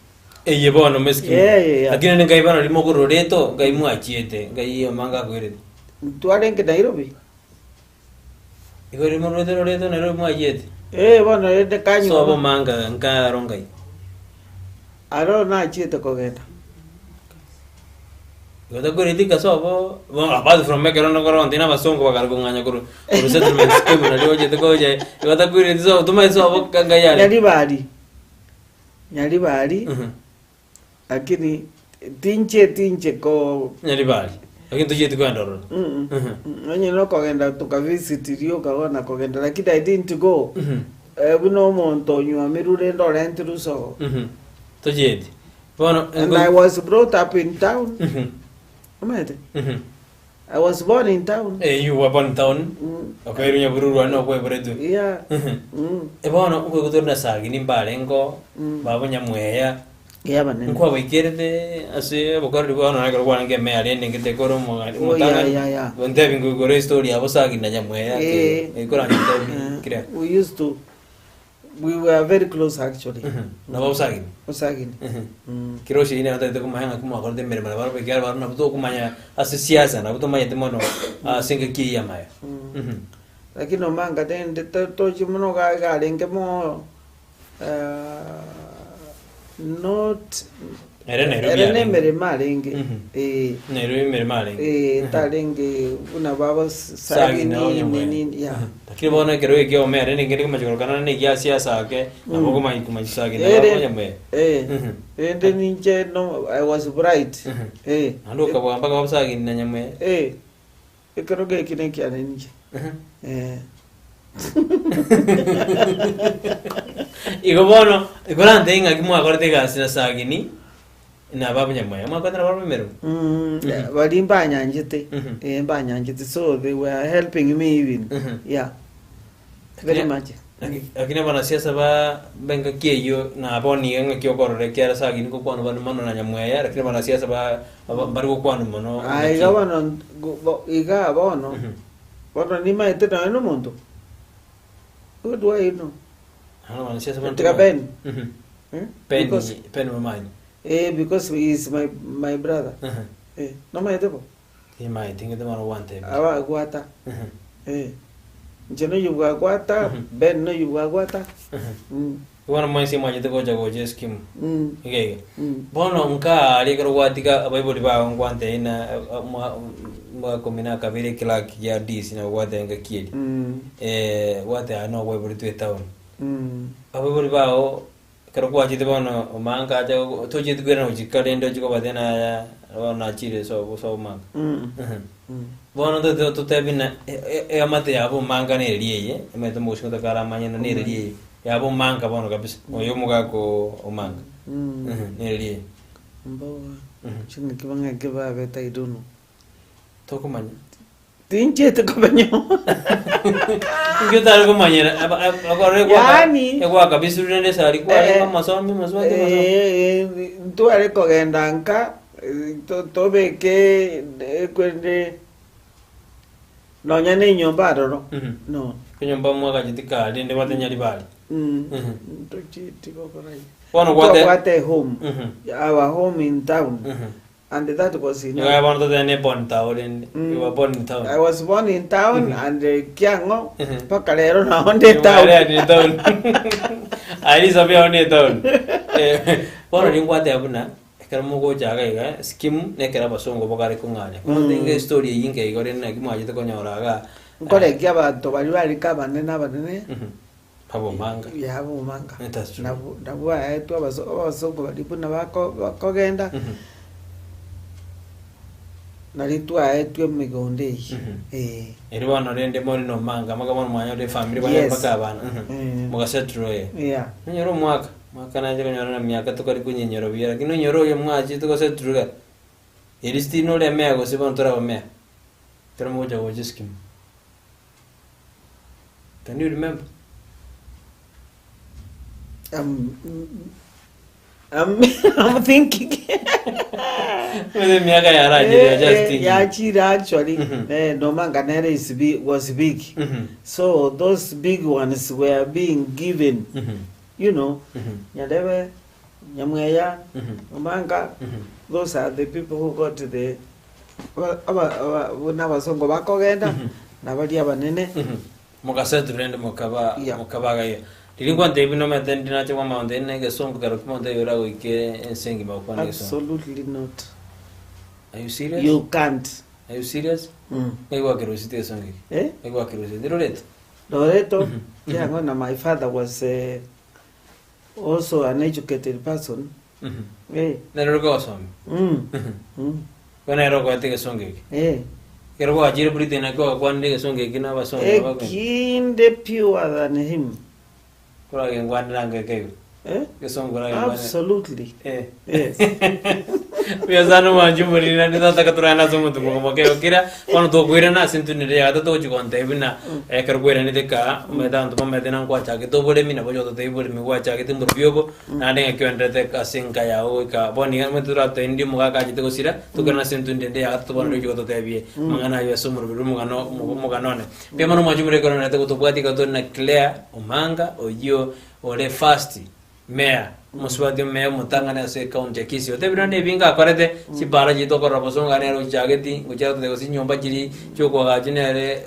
Eye bono mesiki. Yeah, yeah, yeah. Lakini ngai bono rimo korwa Loreto ngai mwachiete ngai omanga akoirete. Twarenge Nairobi. Igo rimo rwete Loreto Nairobi mwachiete. Eh bono rende kanywa. Sobo manga nkaro ngai. Aro nachiete kogenda. Igo takoireti kasobo bono apart from ekero nokoro onde na abasongo bakare kong'anya korwa korwa settlement scheme nario ochete kocha igo takoireti sobo tomanyeti sobo ngai are. Nyaribari. Nyaribari Mhm. lakini tincheti inche ko Nyaribari. Lakini tochieti kogenda ororo. Mm, Mhm. mm. Onye nokogenda tukavisit rioka bono kogenda lakini I didn't go. Mhm. Eh, buna omonto onywomirwe rende orentirwe sobo. Mhm. Tochieti. Bono And I was brought up in town. Mhm. Omanyete? Mhm. I was born in town. Eh, you were born in town. Okairwa Nyabururu aria nokweboretwe. Yeah. Mhm. Mm. Eh, bono nkoigwa tore na Sagini mbarengo, Mm. baba Nyamweya, Yeah, banene. nkwabaikerete ase obokoreri bwao nonya ekero kwarenge emeya rende ngete kore omoga- Oh, yeah, omotang'ani. yeah, yeah. Ntebi nkoigora estory yabo Sagini na Nyamweya Eh. ake, koranyetebi Eh, kire. we used to We were very close actually. Nabo Osagini. Osagini. Mm. Kero oseini otagete komanya ng'aki mwakorete emeremo nabo barabwo ekiagera barabwo nabwo tokomanya ase siasa nabwo tomanyete mono ase engaki eyio y'amaya. Mm. Mhm. Lakini omanga rende to- tochi mono iga iga arenge mo eh, not Ere Nairobi ere arenge. nemeremo arenge Mhm. eh, Nairobi emeremo arenge. eh, tarenge buna babo Sagini nabo sagini nyamwere. nini yeah. Lakini bono ekero ekia omere ninge ndikomanya korokana na egia siasa ake nabo okomanya komanya Sagini nabo Ere- nyamwere. eh, Mhm. rende ninche no I was bright Mhm. eh, Naende okabua mpaka babo Sagini na nyamwere. eh, ekero geki nekiane ninche eh. Igo bono, ikorantebie ng'aki mwakorete egasi na Sagini na baba Nyamweya, mwakorete na barabwo emeremo? Mm, Mhm. bari mbanyanchete Mhm. eh, mbanyanchete so they were helping me even Mhm. yeah very much Lakini abanasiasa ba b'engaki eyio nabo nigo engaki okorora ekiagera Sagini ngokwanwa bare mono na Nyamweya, lakini abanasiasa ba aba mbari gokwanwa mono Ah, engaki iga bono go- bo- iga bono Mhm. Bono nimaete nonya nomonto? Who do I know? Naende abanasiasa bande Tiga Ben. Mhm. Eh? Ben Because, Ben Momanyi. eh, because he is my, my brother. Mhm. Eh, nomaete bo? Timaeti ng'ete bono gwantebia. Aba agwata. Mhm. Eh. Inche noyo bwagwata, Mhm. Ben noyo bwagwata. Mhm. Mm. Bono mwensi mwachete gocha gocha eskimu. Mm. Iga iga. Mm. Bono nkaria ekero gwatiga abaibori bao nkwantebia ng'a mwa mwa kumi na kabere eclerk ya DC nabo gwateba ngaki eria. Mm. Eh, gwateba nogwaiboretwe etown. Abaibori bao ekero kwachete bono omanga acha tochieti koirana gochia kare rende ochie kobatia naya bono nachire sobo sobo omanga. Bono tote totebi ng'a eamate yabo omanga neri eye, omanyete omogusii gotoka aramanye ng'a neri eye, yabo omanga bono kabisa, oyo omogaka oo omanga, neri eye. Mboa, ching'aki bang'aki babete I don't know. Tokomanya. Tinchieti komenya. Inki otare komanyera aba- aba- akorora egwaka Yaani- egwaka bisuru rende esari kwarenge Eh, omosomi omosubati omosomi. Eh, eh, ntware kogenda nka eh, to- tobeke eh, kwende nonya na enyomba aroro Mhm. no Enyomba mwagacheti kare rende batenya ribari. Mm. Mhm. Ntochieti gokora iga. Bono gwate Twabwate home Mhm. our home in town Mhm. And that was in Nigo aye bono totebe ne born town rende. You were born in town. I was born in town and kiang'o Mhm. mpaka rero nao nde town. Ere ni town. Aye risabu yao ne town. Eh, bono ningwateba buna ekero mogocha iga iga scheme nekero abasongo bokare kong'anya. Bono Mm. nigo estory eywo inke igo rende naki mwachete konyora igaa. Nkorekia abanto baria barenge abanene abanene Mhm. Abomanga. ya abomanga. Eh, that's true. Nabo nabo baetwe abaso abasongo baria buna bako bakogenda Mhm. nari twaetwe emegondo eyio Mhm. eh. Eri bono rende more nomanga maka bono mwanyora efamiri banyore Yes. mpaka abana. Mhm. Mm. Mogasettle eh. Yeah. Nonyore omwaka, mwaka nache konyora na miaka tokari konyenyora buya lakini onyore oyo mwachete gosettle iga, eri still nore emea gose bono toraba mea, ekero mogocha gocha eskimu. Can you remember? I'm, I'm, I'm thinking. Ime miaka yarachire you're just thinking. Yachire actually. Mhm. Eh, Nomanga nere is big, was big. Mhm. So those big ones were being given, Mhm. you know, Mhm. Nyarebe, Nyamweya, Mhm. Omanga, Mhm. those are the people who got the aba- aba- aba- buna abasongo bakogenda Mhm. nabaria abanene Mhm. Mogasetwa rende mokaba Yeah. mokabagaiga. Riria nkwantebia nomanyete ndi nache kwamaonto ere na egesongo kero kimonto oyo oragoike ense engima gokwana egesongo. Absolutely not. Are you serious? You can't. Are you serious? Mm. Ng'ai gwakerusete egesongo eke? Eh? Ng'ai gwakerusete? Ndirorete? Loreto, Mhm. kiang'o na my father was eh, also an educated person. Mhm. Eh. Nere ore kogosomia? Mm. Mhm. Mm. Bono nere okoete egesongo eke. Eh. Ekero gwachire Britain naki ogakwanire egesongo eke na abasongo abakonyete. Ekinde pure than him. Koragengwanera ango eke igo. Eh? Egesongo koragengwanera. Absolutely. Eh. Yes. Mbuya sana omwanchi omoriri naende tataka torane ase omonto mogomoka igo kera bono tokoirana ase entunire ya gatato togochi gontebia buna ekero kwairanete kaa omanyete abanto bamanyete na nkwachagete oboremi nabo oche gototebia oboremi gwachagete mborobio obo naende ng'aki oenderete ase enka yago goika bono iga omanyete toratotebie omogaka achete gosira tokoirana ase entunire ende ya gatato bono riria ochi gototebie amang'ana aywo ase omoroberi omogano omogano one. Mbuya mono omwanchi omoriri ekero onerete gotobwatia iga tore na Clare Omanga oyio ore first Mayor, omosubati omeya omotang'ani ase ecounty ya Kisii, otebire naende ebinge akorete, chipara chiria tokorora bosongo iga nere ochichageti, ngochia gototebia gose chinyomba chiria chiokoagachwa nere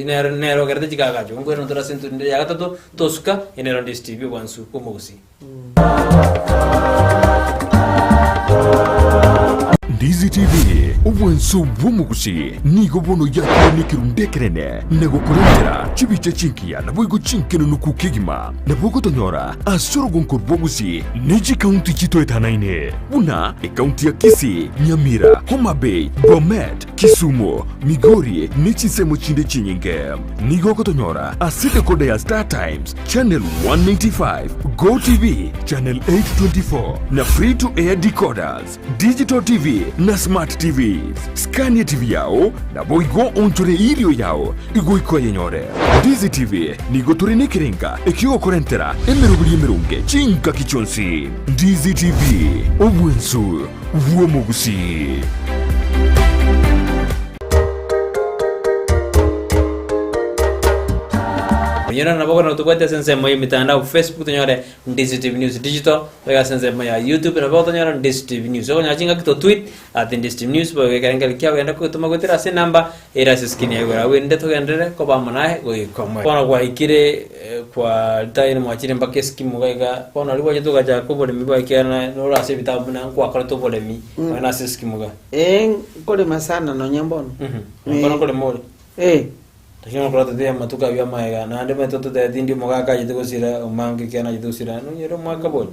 nere nere ogerete chikaagachwa. Nkoirana tore ase entunda ya gatato, tosuka, eye nero Ndisi TV obwansu bwa omogusii. Ndizi TV, obwansu bw'omogusii, nigo bono yakire nekerundu ekenene na gokorentera chibicha chingiya naboigo chinkenenuku kegima. Nabo ogotonyora ase orogonko rw'Ogusii ne chikaunti chitoetanaine, buna ekaunti ya Kisii, Nyamira, Homa Bay, Bomet, Kisumu, Migori ne chinsemo chinde chinyinge. Nigo ogotonyora ase decoder ya Star Times, Channel 195, Go TV, Channel 824 na Free to Air decoders, Digital TV na Smart TVs. Skania TV yao naboigo onchore irio yao igoika oyenyore. Ndizi TV nigo tore nekerenga ekiogokorentera emeroberi emeronge chingaki chionsi. Ndizi TV, obwensu bw'omogusii. Onyore nabo korende tobwate ase ensemo y'emitandao Facebook tonyore Ndizi TV News Digital, boigo ase ensemo ya YouTube nabo otonyora Ndizi TV News. Okonyora chingaki to tweet at Ndizi TV News boigo ekerengerio kiao genda kogotoma goetera ase enamba ere ase screen yaye igoro abwo erinde togenderere koba amo naye goika omoerio. Bono gwaikire eh, kwa retire mwachire mpaka eskimu iga iga, bono riria gwachete ogachaka oboremi bwa ekiagera na nore ase ebitabu buna nkwakorete oboremi nonya na ase eskimu iga. Eh, nkorema sana nonya mbono. Mhm. Bono nkorema ore. Eh. Lakini okora totebe amatuko abio amaega, naende omanyete totebe tindi omogaka achete gosira omange ekiagera nachete gosira nonyore omwaka bori.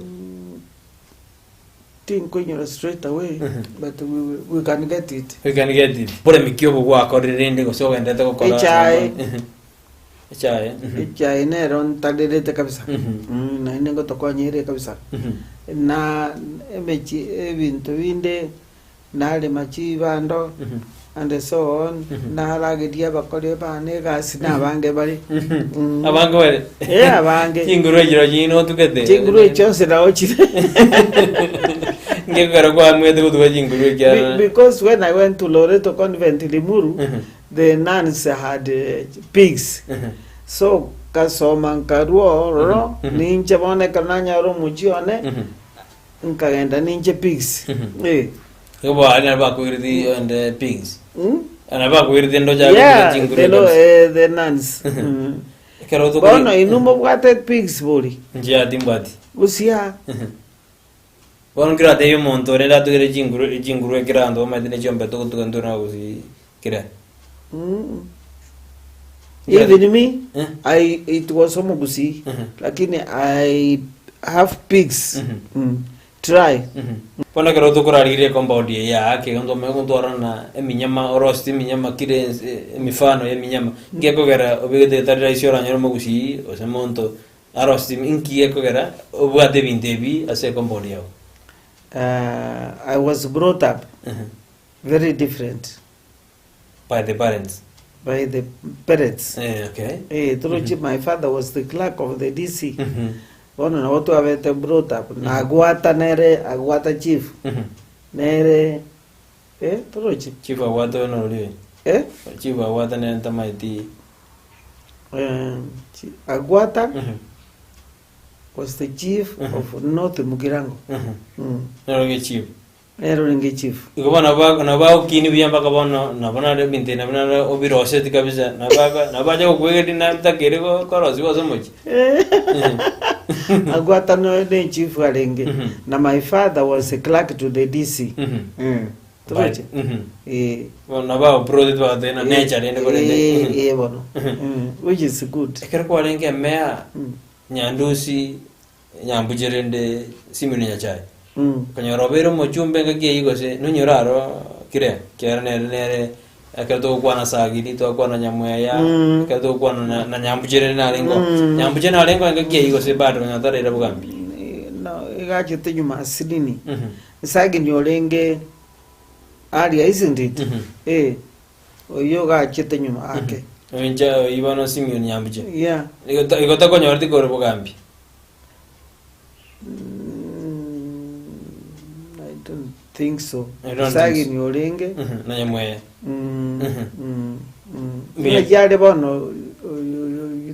Tinkoinyora straight away but we, we, we can get it. We can get it. Boremi ki obo gwakorire rende gose ogenderete gokora? Echae. Echae. Echae nero ntarerete kabisa. Naende ngotokonyere kabisa. Na emechi ebinto binde narema chibando and so on, narageria abakori bane egasi na abange bare. Abange bare. Eh, abange. Chinguru echiro chino otugete. Chinguru echio onsi nao chire. Ngekogera kwamwete gotuga chinguru ekiagera. Because when I went to Loreto Convent Limuru, the nuns had pigs. So nkasoma nkarua ororo, ninche bono ekero nanyora omochie one, Nkagenda ninche pigs. Eh. Igo baria nabo bakoireti onde pigs. Mm? Nabo bakoireti endo chake Yeah, chinguru the, lo, kabisa. eh, the nuns. Mm. Ekero tokori- Bono inwe mobwate pigs bori. Inche timbwati. Gosia. Bono nkero atebie omonto orende atugere chinguru chinguru ekero abanto bamaete ne chiombe togotuga intwe na gosii kera. Mm. Even me, Eh? I, it was omogusii, lakini I have pigs. Mm. Try. Bono ekero tokorarigereria ecompound eye ya ake iga ntomanye gotwara na eminyama oroseti eminyama kire ense emifano ya eminyama, nki ekogera obegete etari rahisi oranyore omogusii gose monto aroseti inki gekogera obwate ebinto ebi ase ecompound yago? I was brought up very different. By the parents. By the parents. Eh, okay. Eh, torochi my father was the clerk of the DC. Mhm. Bono nabo twabete brought up. Na agwata nere agwata chief. Mhm. Nere eh torochi. Chief agwata oyo norori oyo. Eh? Chief agwata nere ntamaeti. Eh, chi- agwata Mhm. was the chief Mhm. of North Mugirango. Mhm. Mm. Noro ge chief. Nere orenge chief. Igo bono ba- nabo bagokini buya mpaka bono nabo nare ebinto ebi nabo nare obiroseti kabisa nabo baga nabo bacha gokwegeria natakere go- korosiwa ase omochie. Agwata no ne chief arenge. Mhm. Na my father was a clerk to the DC. Mhm. Mm. Toroche? Mhm. Eh. Bono nabo abaprotect bagateba na nature rende korende. Eh, Mhm. eh, bono. Mhm. Mm. Which is good. Ekero kwarenge emea Mm. Nyandusi Nyambuche rende Simon Nyachae. Mm. Okonyora obeire omochumbe engaki eyio gose nonyore aro kire kiagera nere nere ekero togokwana Sagini twakwana Nyamweya Mm. ekero togokwana na, na Nyambuche rende narengeo. Mm. Nyambuche narengeo engaki eyio gose bado konya taraira bogambi. Eh, No, egachete nyuma asinini. Mhm. Sagini orenge aria isn't it? Mhm. Eh. Oyio ogachete nyuma ake. Oinche oyio bono Simeon Nyambuche. Yeah. Igo ta- igo takonyoreti kore bogambi. Mm, I don't think so. I don't think Sagini orenge. Mhm, na Nyamweya. Mm, Mhm. mm, mm. Mbuya. Ng'aki are bono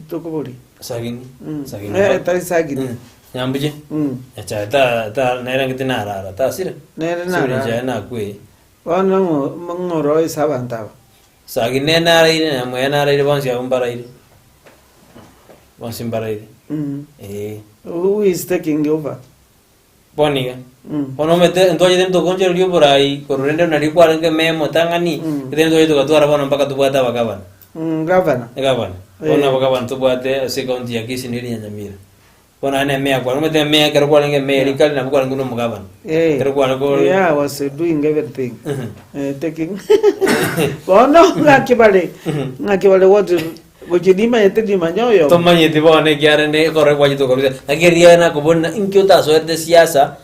tokobori. Sagini. Mm. Sagini. Eh, tari Sagini. Mm. Nyambuche. Mm. Nyachae ta ta nere ng'iti narara tasire. Nere Simeon narara. Nyachae nakwe. Bono ng'o ng'oroe ase abanto aba? Sagini naraire na Nyamweya naraire bonsi abwo mbaraire. Bonsi mbaraire. Mm. Eh. Who is taking over? Bono iga. Mm. Bono omanyete ntwachete ntogonchereria oborai korwa rende nario kwarenge memo tang'ani, Mm. ekero ntwachete togatwara bono mpaka tobwate abagavana. Mm, governor. Egavana. Eh. Bono abagavana tobwate ase ekaunti ya Kisii neri ya Nyamira. Bono aye nemeya kwarenge, omanyete emeya ekero kwarenge emeya Yeah. rikari nabo kwarenge buna omogavana. Eh. Ekero kware kore Yeah, I was doing everything. Eh, taking bono ng'aki bare ng'aki bare what gochia nimanyete nimanya oyomo Tomanyeti bono ekiagera rende ekero gwachete okorusia naki riria nakobori ng'a inki otasoete siasa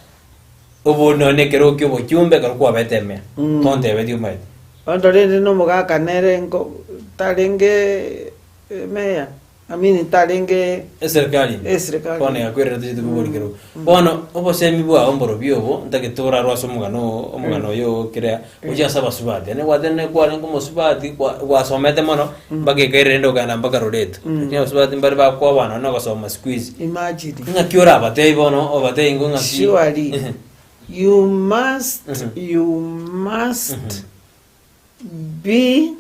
obori nonye na ekero kia obochumbe ekero kwabete emeya Mm. tontebetie omanyete. Bono rende na omogaka nere nko tarenge emeya I mean tarenge Eserikali ime. Eserikali. Bono egakwerera tochete kobori kerogo. Bono obosemi bwao mborobio obo ntagete orarwe ase omogano oo omogano oyo oo keria gochia ase abasubati. Yaani gwatene kwarenge omosubati kwa gwasomete mono mpaka ekaira rende okagenda mpaka Loreto. Lakini abasubati mbare bakoa nonye na gosoma siku hizi. Imagine. Ng'aki orabatebi bono obatebi ng'o ng'aki Surely you must you must be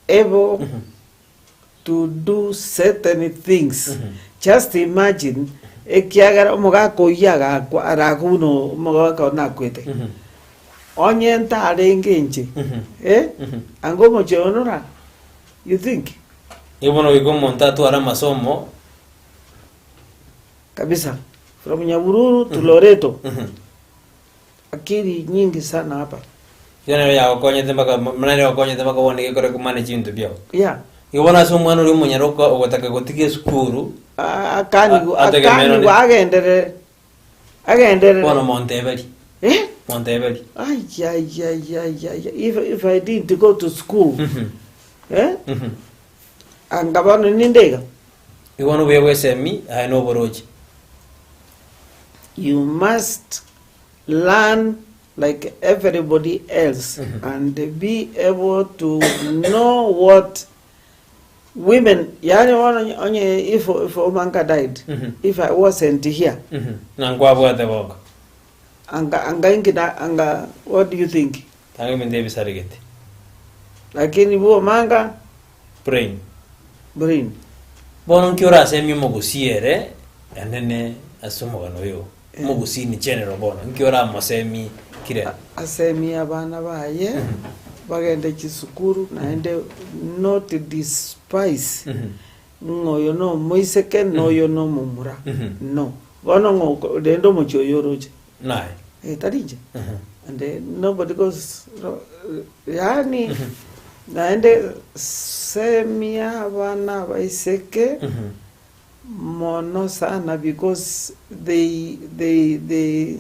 able to do certain things. Just imagine ekiagera omogaka oyio agakwa arakwa buna omogaka one akwete. Onye ntarenge inche, eh, anga omochie one ora. You think? Igo bono goika omonto atware amasomo. Kabisa. From Nyabururu to Loreto. Akili nyingi sana hapa. Igo nero yagokonyete mpaka buna nere egokonyete mpaka bono nigo ekore komanage ebinto biao. Yeah. Igo bono ase omwana oria omonyaroka ogotaka gotiga esukuru, Ah, akanigwa Ategemeerwe akanigwa ne- agenderere agenderere bono monteberi, eh monteberi. Ai, ai, ai, ai, ai. If I didn't go to school, eh? Anga bono ninde iga. Igo bono obuya bwa esemi aye noboroche. You must learn like everybody else and be able to know what women yani bono onye if Omanga died if I wasn't here Na nkwabwate boka. Anga anga inki na anga what do you think? Tanga ebinto ebisaregete. Lakini bw'omanga Brain. brain. Bono nki orasemie omogusii ere enene ase omogano oyo? Omogusii in general bono, nki oramosemie kire? Asemie abana baye bagende chisukuru naende not despise ng'a oyo nomoiseke na oyo nomomura no. Bono ng'o oko rende omochie oyo oroche? Naye. Eh, tari inche. And eh, nobody goes ro- yaani naende semia abana abaiseke mono sana because they they they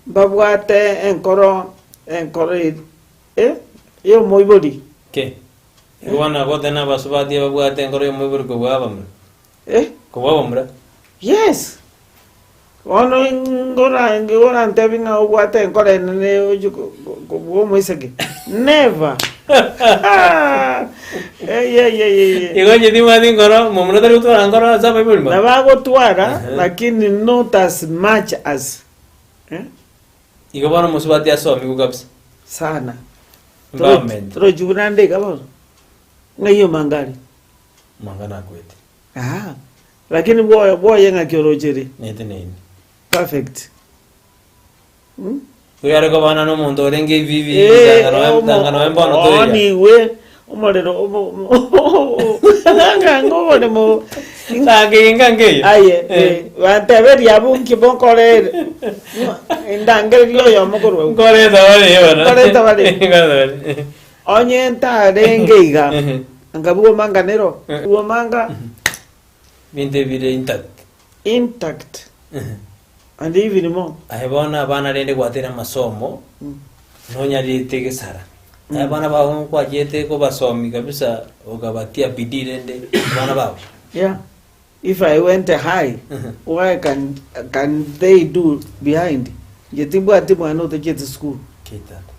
mbabwate enkoro enkoro e- eh, ya omoibori. Ki? Igo bono nagoteba nabasubati ababwate enkoro y'omoibori kobua abamura? Eh? Kobua abamura? Yes. Bono ngora orantebi ng'a obwate enkoro enene oche kobua omoiseke? Never! Eyeyeyeye. Igo inche timbwati nkoro, momura tari gotwara nkoro ase abaibori mbaye? Nabo agotwara, lakini not as much as eh? Igo bono omosubati asomigwe kabisa. Sana. Empowerment. Torochi buna nde iga bono? Ng'ai omanga are? Omanga nakwete. Aa, lakini bwoye bwoye ng'aki orochere? Neteneine. Perfect. Mm? Oyo are kobana na omonto orenge ebi ebi Eh, tanga noe tanga noe mbono toiga. Onigwe omorero ng'a oboremo Tanga inga nkeiyo. aye Eh. eh, banteberia abwo nki bokorere ndangereria oyomo korwa agwo. Nkoreta bare bono. Nkoreta bare. Nkoreta bare. Onye ntarenge iga, anga bwomanga nero, bwomanga Binto ebire intact. intact and even more. Aye bono abana rende gwateire amasomo, nonyarete gesara. Aye abana bago nkwachiete kobasomi kabisa okabatia bidii rende abana bago. Yeah. If I went high, why can, can they do behind? Inche timbwati mwana otachete sukuru. Okay, tata.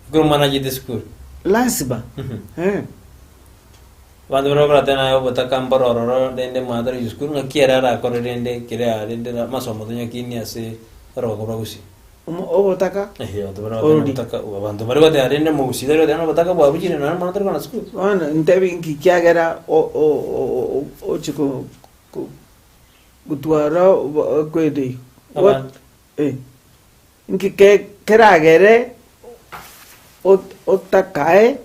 Ekero omwana achete sukuru. Lazima. Eh. Abanto baria bakorate naye obotaka mboro ororo rende mwana tari gochia sukuru ng'aki ere arakore rende kere aa rende na amasomo tonyakinie ase orogo rwa gusii. Omo- Obotaka Ehe, abanto baria bagotebi Orori. obotaka abanto baria goteba rende omogusii tari goteba na obotaka bwabuchire nonya mwana tari kogenda sukuru. Bono ntebi nki kiagera o- o- o- o- ochi ko- ko- gotwara obo- okwenda igo. What- Abanto. eh. Nki ke- keragere ot- otakae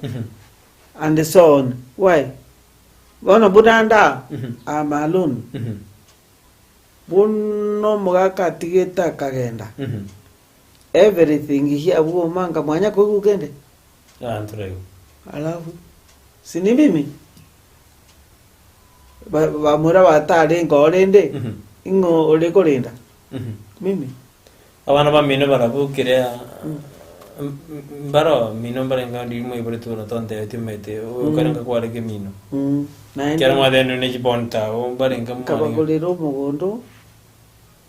and so on. Why? Bono buna ande aa, I'm alone. Buna omogaka atigete akagenda, everything here bwoma nkamwanya koigwa kende. Alafu si ni mimi? Ba- Bamura batarenge oo rende, ing'o ore korenda? Mimi. Abana bamino barabwo keria mbaro mino mbarenge onde moiboretwe bono tontebetie omanyete okarenge kwarenge mino. Naende Ekero mwatenenire ne chibonta abwo mbarenge mwarenge. nkabagorera omogondo.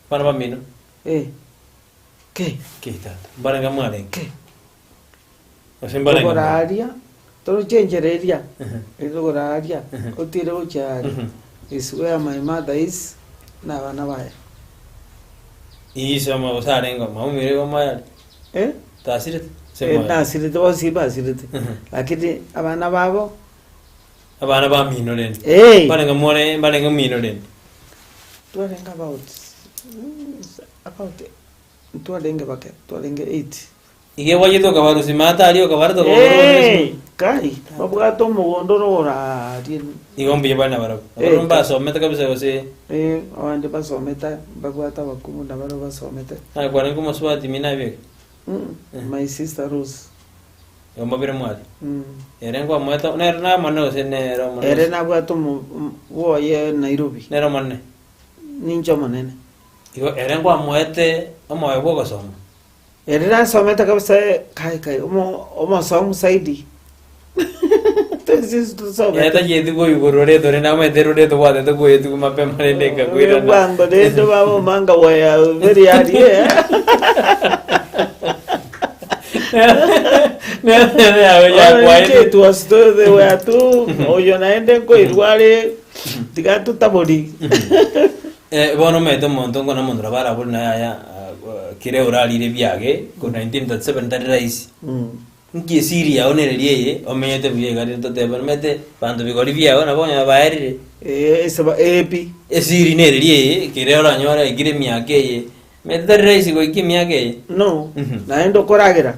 Abana bamino. Eh, ke. Ke tata, mbarenge mwarenge. Ke. Gose mbarenge Rogoro mwarenge. aria, toroche enchera eria, rogoro aria, otire gochia aria, is where my mother is, na abana baye. Iso ama gose arenge mwaumire igo moyare. Eh? Tasirete? Ase Eh, moyo. nasirete bonsi basirete. Lakini abana babo Abana bamino rende. Eh. Mbarenge more mbarenge mino rende. Twarenge about about ntwarenge bake twarenge 8. Iga egwachete okabarusia maate aria okabareta okabarwa Eh. Kai, babwate omogondo ore oraarie. Igo mbuya bare nabarabwo. Eh, Nabarabwo mbasomete kabisa gose Eh, abande basomete, mbabwate abakungu nabarabwo basomete. naye kwarenge omosubati mino abeke. Mm, Eh. my sister Rose. Igo mbabere mware. Mm. Ere nkwamoete nere namonene gose nere omonene? Ere nabwate omo bwoye Nairobi. Nere omonene? Ninche omonene. Igo ere nkwamoete omoyo bw'ogosoma? Ere nasomete kabisa kai kai omo omosomu zaidi. Twensi Ere tusomete. tachieti koigorwa reto rende amaete roreto bwatete koetigwa mapema rende ekakoirana. Bwango rende baba omanga waya very early eh. Nere yago yakwaete. It was too, they were too, oyo naende nkoirwa are tiga totabori. Eh, bono omanyete omonto nkona omonto nabo arabore naye aya ah, kere orarire ebiage ko 1937 tari rahisi. Nki esiri yao nereri eye omenyete buya iga rende totebe omanyete banto bigori biao nabo onye baerire. Eh, esaba epi. Esiri nereri eye kere oranyore aikire emiaka eye omanyete tari rahisi goika emiaka eye. No, naende okoragera.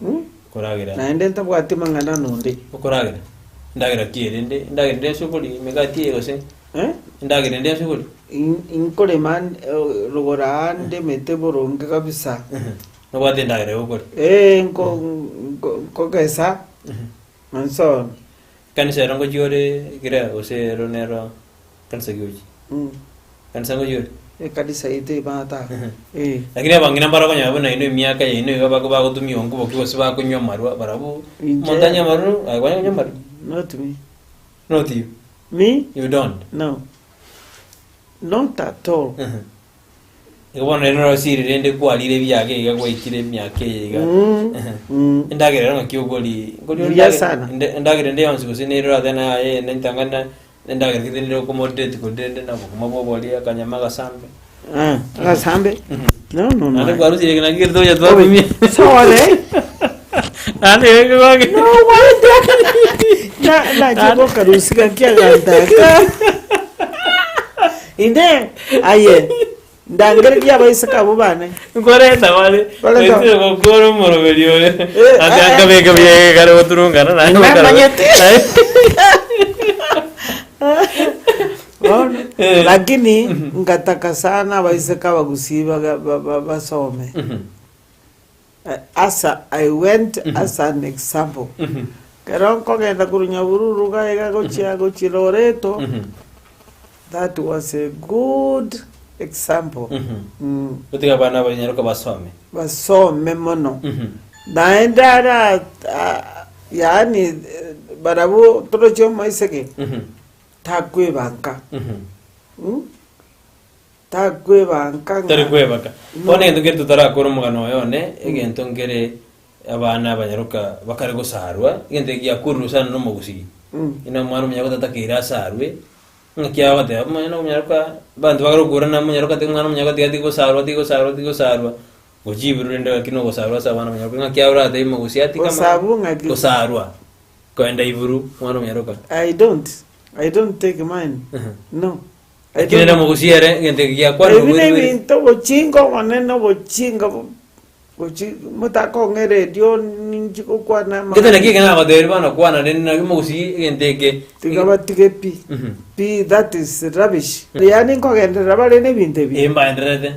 Mm? Koragera. Naende ntabwati mang'ana nonde. Okoragera. Endagera ki ere ende? Endagera ende ase okoria emegati eye gose? Eh? Endagera ende ase okoria? In- Inkorema eh, rogoro aa ndemete boronge kabisa. Nobwate endagera ya okoria? Eh, nko- nko- nkogesa and so on. Ekanisa ero ngochia ore kera gose ero nero kanisa ki gochia? Mm. Kanisa ngochia ore? Ekanisa yaito ebata. Eh. Lakini abang'ina mbare okonyora buna inwe emiaka yaino iga bako bagotumia onkuboki gose bakonywa amarwa barabwo Inche- omonto anywe amarwa aye kwanya konywa amarwa? Not me. Not you? Me? You don't? No. Not at all. Igo bono rende norosiri rende kwarire ebiaga iga gwaikire emiaka eye iga. Mm. Mm. Endagera ero ng'aki okori? Nkori Buya endagera- sana. ende- endagera ende yonsi gose nere oratebe naye aye nentang'ani na endagera gete nere okomoderate korende na obokima bwa obori akanyama agasambe. Ah, agasambe? No, no, no. Naende kwarusirie eke naki kere togocha twapimia. Sore. Naende eke kwake. No wonder. Na nache gokarusia gaki agantaka. Inde aye ndangereria abaiseke abwo bane. Nkoreta bare. Koreta. Oitire gokora omoroberi ore. Eh, Ase eh, eh. akabeka biaye kare goturungana naende gokara- Namanyete. Bono, Eh. lakini ngataka sana abaiseke abagusii baga- ba- ba- basome. Eh, As a, I went as an example. Kero nkogenda korwa Nyabururu iga iga gochia gochia Loreto, that was a good example. Mm. Gotiga abana abanyaroka basome. Basome mono. Naende ara a- yaani eh, barabwo toroche omoiseke takwebanga. Mm? Takwebanga ng'a. Tari kwebaka. Bono egento nkere totarakora omogano oyo one, egento nkere abana abanyaroka bakare gosarwa, egento eke giakorire sana na omogusii. Ina omwana omonyaroka tatakeire asarwe, ng'aki agoteba omonyene omonyaroka, abanto bakare gokurana omonyaroka tiga omwana omonyaroka tiga atige gosarwa atige gosarwa atige gosarwa, gochibirwe rende gaki na ogosarwa ase abana abanyaroka ng'aki aoratebie omogusii atige amang'ana. Gosarwa ng'aki? Gosarwa, kogenda iburu, omwana omonyaroka. I don't. I don't take mine. No. Lakini ere omogusii ere egento eke giakwanire Ebi obweri bweri. nebinto obochinga obonene obochinga bo- gochi motakong'a eredio ninchi gokwana Gete naki eke nagotebirie bono kwana rende naki omogusii egento eke. Tiga batige pi pi that is rubbish yaani nkogenderera bare nebinto ebi. Ee mbaendererete.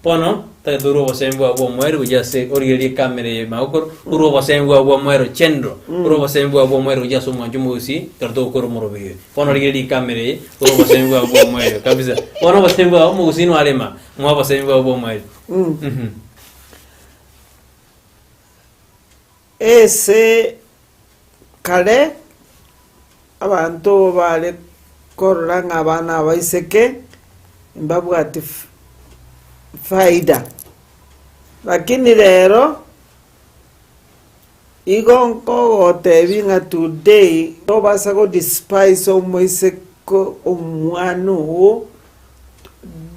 Bono tagete orue obosemi bwao bw'omoerio gochia ase origererie ekamera eye magokoro, orue obosemi bwao bw'omoerio general, orue obosemi bwao bw'omoerio gochia ase omwancho omogusii ekero togokora omoroberi oyo. Bono origererie ekamera eye, orue obosemi bwao bw'omoerio kabisa. Bono obosemi bwao omogusii nwarema, ng'oa obosemi bwao bw'omoerio. Mhm. Ase kare abanto bare korora ng'a abana abaiseke mbabwati faida, lakini rero igo nkogotebia ng'a today tobasa go despise omoiseke omwana oo,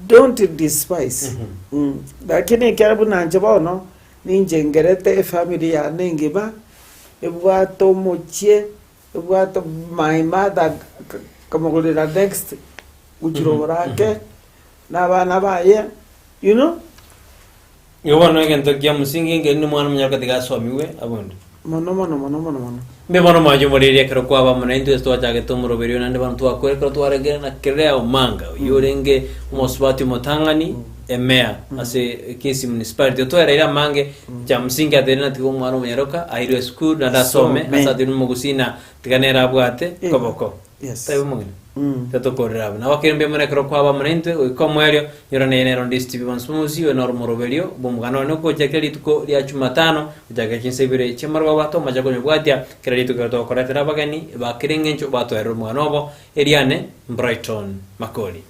don't despise lakini ekero buna inche bono. Ninche ngerete efamiri yane engima, ebwate omochie, ebwate my mother nkamogorera next gochia rogoro ake, na abana baye, you know. Igo bono egento kia msingi nkeri na omwana omonyaroka tiga asomiwe abunde. Mono mono mono mono mono. Mbuya bono mwanche omoreri ekero kwaba amo naintwe ase twachagete omoroberio naende bono twakure ekero twaregire na Clare Omanga oyio orenge omosubati omotang'ani emeya ase Kisii Municipality otwereire amange cha msingi ateire na tiga omwana omonyaroka airwe esukuru naende asome Asome. ase ateire omogusii na tiga nere abwate Eh, koboko. yes. Taibo omong'ina? Mm. Tatokorera abwo. Nabo kere mbuya mono ekero kwaba amo naintwe goika omoerio, nyora neye nero Ndisi TV bonsi bonsi, oyo noro omoroberio bw'omogano one ogochia kera rituko ria Jumatano, gochakera chinsa ibere chi'amarogoba tomache konyobwatia kera rituko ekero togokoretera abageni ba kera engencho batoerera omogano obo, eriane Brighton Makori.